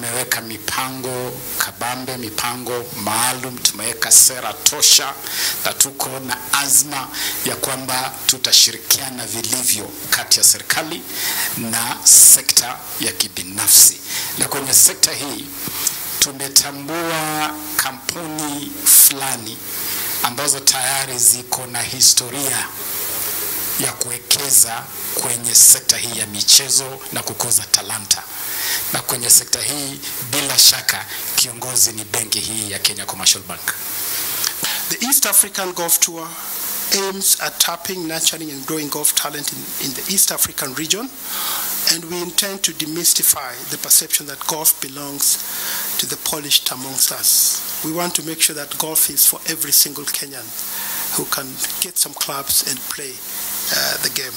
Tumeweka mipango kabambe, mipango maalum, tumeweka sera tosha, na tuko na azma ya kwamba tutashirikiana vilivyo kati ya serikali na sekta ya kibinafsi. Na kwenye sekta hii tumetambua kampuni fulani ambazo tayari ziko na historia ya kuwekeza kwenye sekta hii ya michezo na kukuza talanta. Na kwenye sekta hii bila shaka kiongozi ni benki hii ya Kenya Commercial Bank. The East African Golf Tour aims at tapping, nurturing and growing golf talent in the East African region, and we intend to demystify the perception that golf belongs to the polished amongst us. We want to make sure that golf is for every single Kenyan who can get some clubs and play the game.